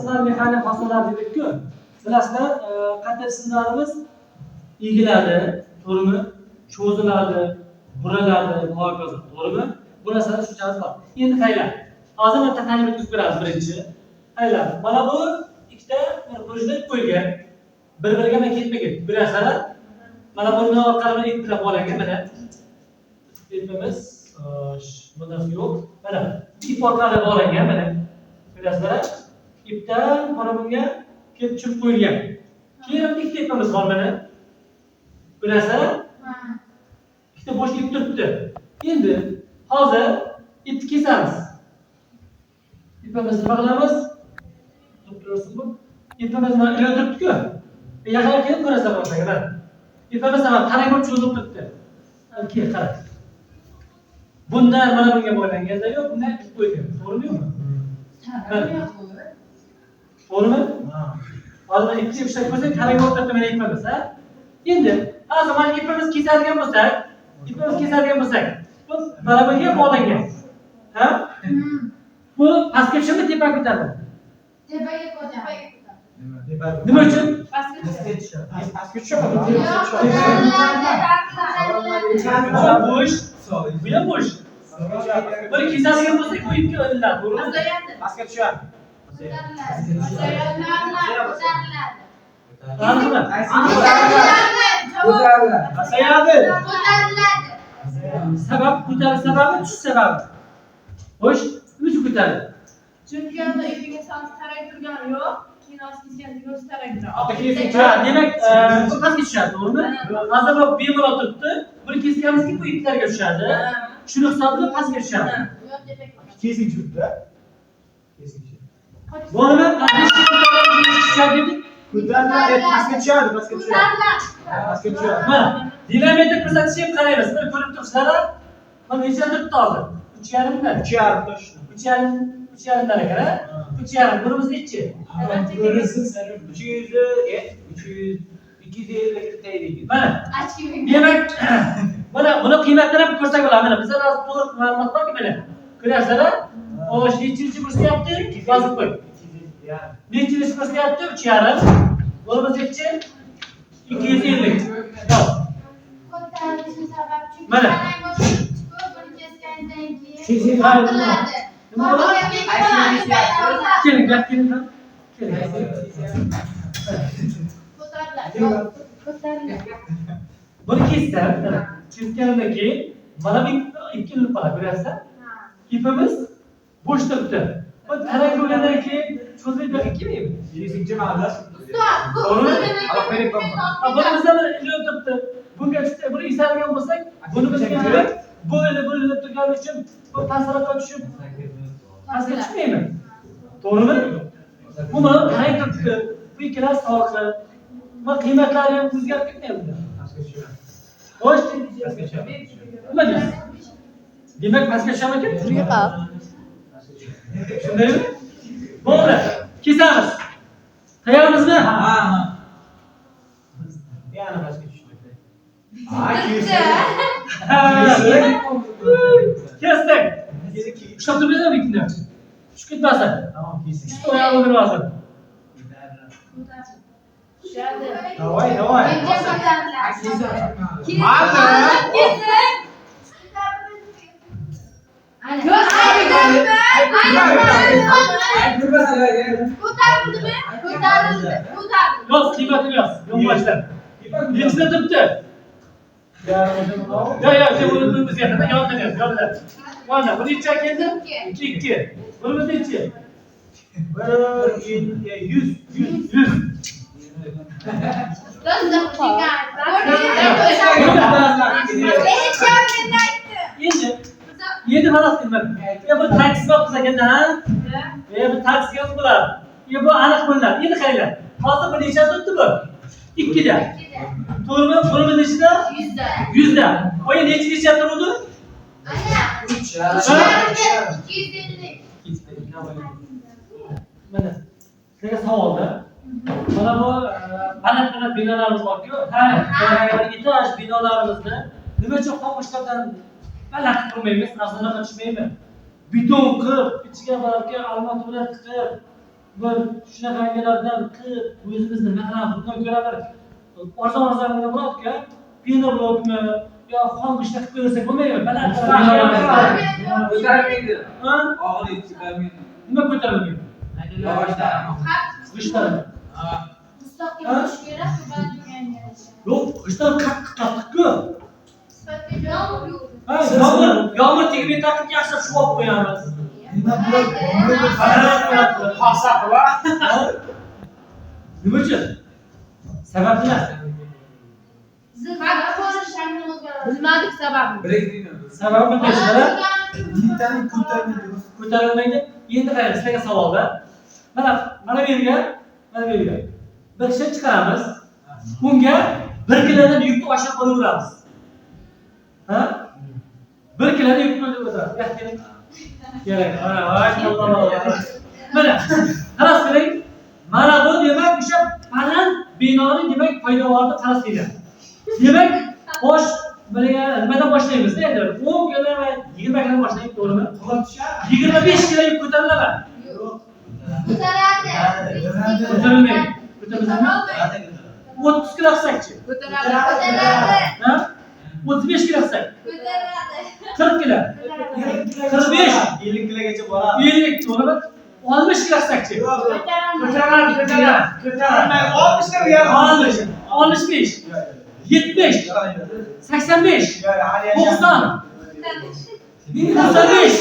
Jismlar mexanik hodisalar dedik-ku. Bilasizlar, qayta jismlarimiz egiladi, to'g'rimi? Cho'ziladi, buriladi va hokazo, to'g'rimi? Bu narsalar tushunchamiz bor. Endi qaranglar. Hozir bitta tajriba o'tkazib ko'ramiz birinchi. Qaranglar, mana bu ikkita prujina qo'yilgan. Bir-biriga mana ketma-ket. Ko'rasizlar? Mana buni orqali ip bilan bog'langan mana. Ipimiz, bunasi yo'q. Mana ip orqali bog'langan mana. Ko'rasizlar? Ipdan mana bunga kelib tushib qo'yilgan. Keyin ikkita ipimiz bor mana. Ko'rasizlar? Ikkita bo'sh ip turibdi. Endi hozir ipni kesamiz. Ipimizni nima qilamiz? Turib bu. Ipimiz mana ilinib turibdi-ku. Yaqinroq kelib ko'rasizlar bo'lsa, mana. Ipimiz mana tarang bo'lib cho'zilib turibdi. Kel, qara. Bundan mana bunga bog'langanda yo'q, bundan ip qo'yilgan. To'g'rimi yo'qmi? To'g'rimi? Hozir mana ipni ushlab ko'rsak, tarang bo'lib turibdi mana ipimiz, ha? Endi hozir mana ipimiz kesadigan bo'lsak, bu mana bunga bog'langan. Ha? Bu pastga tushadimi, tepaga ko'tariladi? Tepaga ko'taradi. Nima uchun? Pastga tushadi. Pastga tushadi. Yo'q, ko'tariladi. Bu bo'sh, bu ham bo'sh. Buni kesadigan bo'lsak, bu ipga ilinadi, to'g'rimi? Pasayadi. Pastga tushadi. Ko'tariladi. Ko'tariladi. Aniqmi? Ko'tariladi. Pasayadi. Ko'tariladi. Sabab ko'tarish sababi tushish sababi. Xo'sh, nima uchun ko'tariladi? Chunki unda ipiga solib tarang turgani yo'q. Keyin hozir kesganda ko'rsa tarang turadi. Ha, demak, bu pastga tushadi, to'g'rimi? Hozir bu bemalol turibdi. Buni kesganimizki bu iplarga tushadi. Shuni hisobida pastga tushadi. Yo'q, tepaga ko'tariladi. Kesing turibdi. Kesing. Bo'limi? Tushadi dedik. Ko'tariladi, pastga tushadi, pastga tushadi. Ko'tariladi. Pastga tushadi. Mana dinamometr ko'rsatishni ham qaraymiz. Mana ko'rib turibsizlar. Mana necha turibdi hozir? 3.5 dan. 3.5 toshni. 3.5, 3.5 dan ekan, ha? 3.5. Bunimiz nechi? 300, 300, 250 tegdi. Mana Achchiq. demak, mana buni qiymatini ham ko'rsak bo'ladi. Mana bizda hozir to'liq ma'lumot borki, mana. Ko'rasizlar? Xo'sh, nechinchi ko'rsatyapti? Yozib qo'y. Nechinchi ko'rsatyapti? 3.5. Bunimiz nechi? 250. Yoz. Ko'tarilishi sabab chunki Mana. tarang bo'lib turibdi-ku, buni kesgandan keyin Ha, tortiladi. nima bo'ladi? Keling, gap keling. Keling. Ko'tariladi. Ko'tariladi. Buni kessam, mana kesganimdan keyin mana bu ipga ilinib qoladi, ko'ryapsizlar? Ipimiz bo'sh turibdi. Bu tarang bo'lgandan keyin cho'zilib bu yoqqa kelmaymi? Kesingchi ma'lum. Ustoz, bu To'g'rimi? uzilgandan keyin Ha, buni bizda bir ilinib turibdi. Bunga tushsa, buni esadigan bo'lsak, buni bizga nima? Bu ilinib, bu ilinib turgani uchun bu pastroqqa tushib, pastga tushmaymi? To'g'rimi? Bu mana tarang turibdi. Bu ikkalasi soqi. Va qiymatlari ham o'zgarib ketmayapti. Pastga tushadi. Xo'sh, Pastga tushadi. nima deysiz? Demak, pastga tusharmikan? Shundaymi? Bo'ldi. Kesamiz. Tayyormizmi? Ha, ha. Yana pastga tushdi. Ha, Kesdik. kesing. Ushlab turibsizmi ikkini? Tushib ketmasin. Tamam, kesing. Uchta oyog'i o'ldirmasin. Tushadi. Давай, давай. Menga ko'tariladi. Ma'lum. Kesin. Ana. Ko'tarildimi? Ko'tarildi. Ko'tarildi. Yoz, qiymatini yoz. Yonboshdan. Nechida turibdi? Yo'q, yo'q, sen buni bizga yaqinda yondan yoz, yondan. Yondan. Bu necha keldi? 2. Bunimiz nechi? 1, 100, 100. 100. Ustoz, Endi endi xalos deyman. Ya bu taksi qilsa ekanda, ha? Ya bu taksi yo'q bo'ladi. Ya bu aniq bo'linadi. Endi qaranglar. Hozir bu necha turibdi bu? 2da. To'g'rimi? Bunimiz nechida? 100da. 100da. Oyi necha necha turdi? Ana. Ha? 250. Mana sizlarga savolda. Mana bu baland-baland binolarimiz bor-ku. Ha, etaj binolarimizni nima uchun xomushlardan baland qilib qurmaymiz, arzonroq tushmaymi? Beton qilib, ichiga balki armatura tiqib, Bir shunaqangilardan qilib o'zimizni nima qilamiz? Bundan ko'ra bir arzon arzon bo'ladi-ku, penoblokmi yo xom g'ishtni qilib qo'yaversak bo'lmaydimi? Baland. Ko'tarmaydi. Ha? Og'irlik ko'tarmaydi. Nima ko'tarilmaydi? Yog'ochlar. G'ishtlar. Mustahkam bo'lishi kerak, baland turganga yarasha. Yo'q, g'ishtlar qattiq qattiq-ku. Sifatli yo'q. Ha, yomg'ir tegmay taqib yaxshilab shuvab qo'yamiz. Nima bular? Baland qilib. Nima uchun? Sabab nima? Bilmadik sababini. Sababi bilmaysizlar. Bittani ko'tarmaydi. Ko'tarilmaydi. Endi qarang, sizlarga savolda. Mana bu yerga, mana bu yerga. Bir kishi chiqaramiz. Bunga 1 kilodan yukni oshirib qo'yaveramiz. Ha? 1 kilodan yukni qo'yaveramiz. Kerak. Mana, voy, Alloh. Mana, qaras qiling. Mana bu demak o'sha baland binoni demak poydevorini qaras qiling. Demak, bosh nimadan boshlaymiz endi? 10 kilo va 20 kilo boshlaylik, to'g'rimi? Qulab tushar. 25 kilo yuk ko'tariladimi? Yo'q. Ko'taradi. Ko'tarilmaydi. Ko'tarilmaydi. 30 kilo qilsak-chi? Ko'taradi. Ha? 35 kilo qilsak? Ko'taradi. 40 kilo. 45, 50 kilogacha boradi. 50, to'g'rimi? 60 kilo qilsak-chi? Yo'q. Ko'taradi, ko'taradi. Ko'tarmaydi. 60 kilo ham. 60, 65, 70, 85, 90, 95,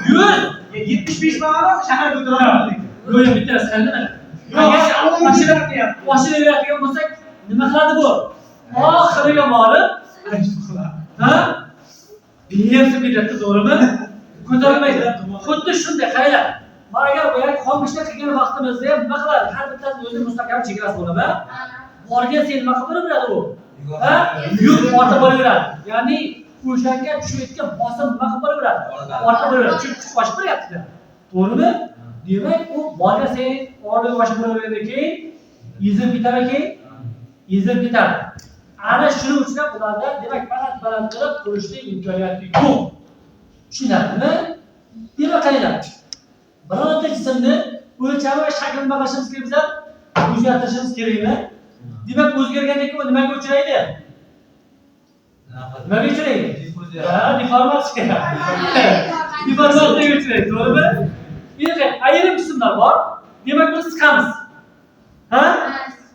100. 75 ma'no shahar ko'taradi. Yo'q, yo'q, bittasi qildi mana. Agar oshiraveradigan bo'lsak, nima qiladi bu? Oxiriga borib, ha? Berib ketadi, to'g'rimi? Ko'tarilmaydi. Xuddi shunday, qaranglar. Mana agar boyagi xom g'ishtni qilgan vaqtimizda ham nima qiladi? Har bittasini o'zining mustahkam chegarasi bo'ladi. Borgan sen nima qilib boraveradi u? Ha? Yuk ortib boraveradi. Ya'ni o'shanga tushayotgan bosim nima qilib boraveradi? Ortib boraveradi. Chunki kuch oshib boryapti. To'g'rimi? Demak, u borgan sen ortib oshib boravergandan keyin ezilib ketadi keyin ezilib ketadi. Ana shuning uchun ham ularda demak baland-baland qilib qurishning imkoniyati yo'q. Tushunarlimi? Demak, qaranglar. Birorta jismni o'lchami va shaklini nima qilishimiz kerak bizlar? O'zgartirishimiz kerakmi? Demak, o'zgargandan keyin u nimaga uchraydi? Nimaga uchraydi? Ha, deformatsiya. Deformatsiyaga uchraydi, to'g'rimi? Endi ayrim jismlar bor. Demak, buni siqamiz. Ha?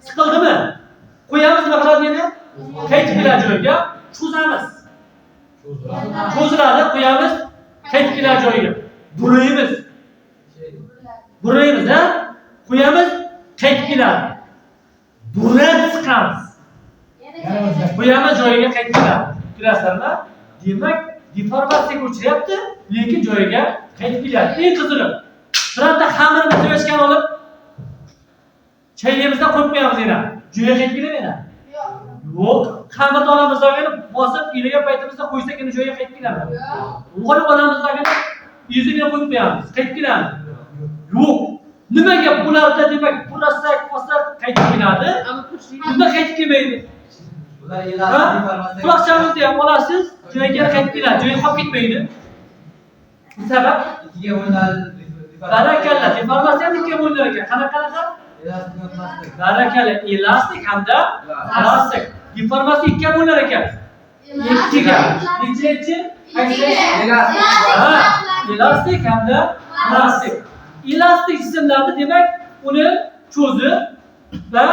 Siqildimi? Qo'yamiz, nima qiladi yana? Qaytib keladi joyiga, cho'zamiz. Cho'ziladi, qo'yamiz, qaytib keladi joyiga. Buraymiz. Buraymiz, ha? Qo'yamiz, qaytib keladi. Burab siqamiz. Qo'yamiz, joyiga qaytib keladi. Ko'rasizlarmi? Demak, deformatsiyaga uchrayapti, lekin joyiga qaytib keladi. Eng qizig'i, birorta xamirni joyishgan olib chaynamizdan qo'yib qo'yamiz yana. Joyiga qaytib keladimi yana? Yo'q. Xamirni olamiz, yana bosib ilagan paytimizda qo'ysak yana joyiga qaytib keladimi? Loy olamiz, yana yuziga qo'yib qo'yamiz, qaytib keladimi? Yo'q. Nimaga bularda demak burasak, olsak qaytib keladi? Bunda qaytib kelmaydi. Quloqchamizni ham olasiz, joyiga qaytib keladi, joyiga qolib ketmaydi. Sabab? Barakalla, deformatsiya ham ikkiga bo'linar ekan. Qanaqa? Barakalla, elastik hamda plastik. Deformatsiya ikkiga bo'linar ekan. Ikkiga. Nechinchi? Ha, elastik hamda plastik. Elastik jismlarni demak uni cho'zib va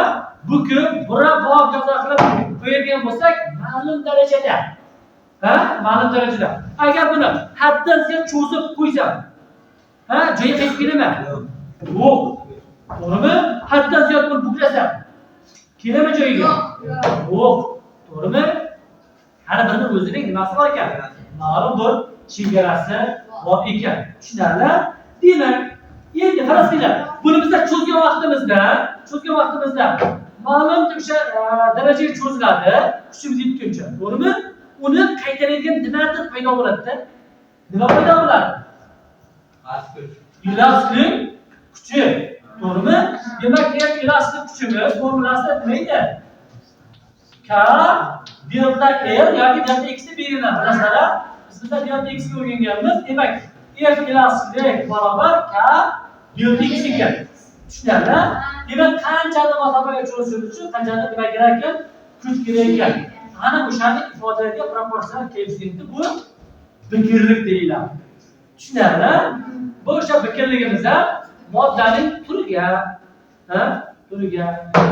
bukib, burab va hokazo qilib qo'yadigan bo'lsak, ma'lum darajada. Ha, ma'lum darajada. Agar buni haddan ziyod cho'zib qo'ysam, ha, joyiga qaytib keladimi? Yo'q. To'g'rimi? Haddan ziyod buni buklasam, keladimi joyiga? Yo'q. To'g'rimi? Har birini o'zining nimasi bor ekan? Ma'lum bir chegarasi bor ekan. Tushunarli? Demak, endi qarasanglar, buni bizlar cho'zgan vaqtimizda ma'lum o'sha darajaga cho'ziladi, kuchimiz yetguncha, to'g'rimi? Uni qaytaradigan nimadir paydo bo'ladi-da. Nima paydo bo'ladi? Elastiklik kuchi, to'g'rimi? Demak, elastiklik kuchimiz formulasi nima edi? K delta L yoki delta X deb belgilanadi. Bilasizlar, biz bunda delta X ni o'rganganmiz. Demak, F elastiklik barobar K Delta x ekan. Tushunarli? Demak, qanchalik masofaga cho'zilishi uchun qanchalik nima kerak ekan? Kuch kerak ekan. Ana o'shani ifodalaydigan proporsional koeffitsiyenti bu bikirlik deyiladi. Tushunarli? Bu o'sha bikirligimiz ham moddaning turiga, ha, turiga,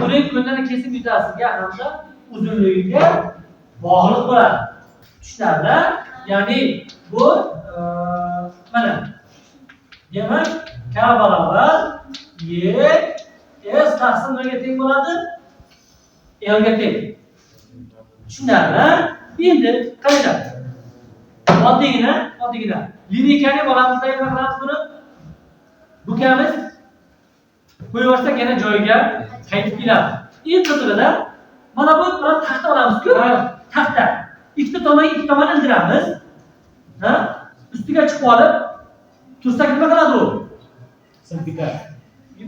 uning ko'ndana kesim yuzasiga hamda uzunligiga bog'liq bo'ladi. Tushunarli? Ya'ni bu mana demak K barobar Y S taqsim nimaga teng bo'ladi? L ga teng. Tushunarli? Endi qaranglar. Oddiygina, oddiygina. Lineykani olamizda nima qilamiz buni? Bukamiz. Qo'yib yuborsak yana joyiga qaytib keladi. Eng qizig'ida mana bu bilan taxta olamiz-ku. Taxta. Ikkita tomonga ikki tomon ildiramiz. Ha? Ustiga chiqib olib tursak nima qiladi u? Sinib ketadi.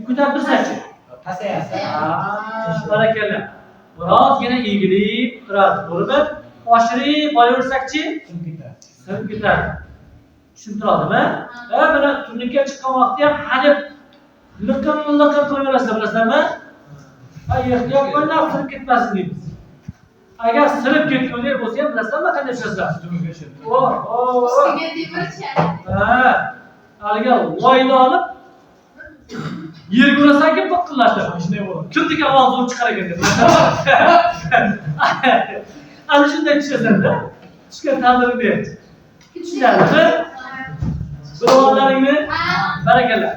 Ko'tarib tursachi? Pasayadi. Barakalla. Birozgina egilib turadi, to'g'rimi? Oshirib boraversakchi, Sinib ketadi. sinib ketadi. Tushuntiradimi? Ha, mana turnikka chiqqan vaqtda ham hadeb liqin liqin qilaverasizlar, bilasizlarmi? Ha, ehtiyot bo'linglar, sinib ketmasin deymiz. Agar sinib ketgundek bo'lsa ham bilasizlarmi qanday tushasizlar? Ustimizga tushadi. O, o. Ustiga temir tushadi. Ha, haligi loyni olib yerga urasanki piqillashadi. Shunday bo'ladi. Kimniki ovozi zo'r chiqar ekan deb. Ana shunday tushasan-da. Tushgan taqdiringda. Tushunarlimi? Birodarlaringni Ha. barakalla.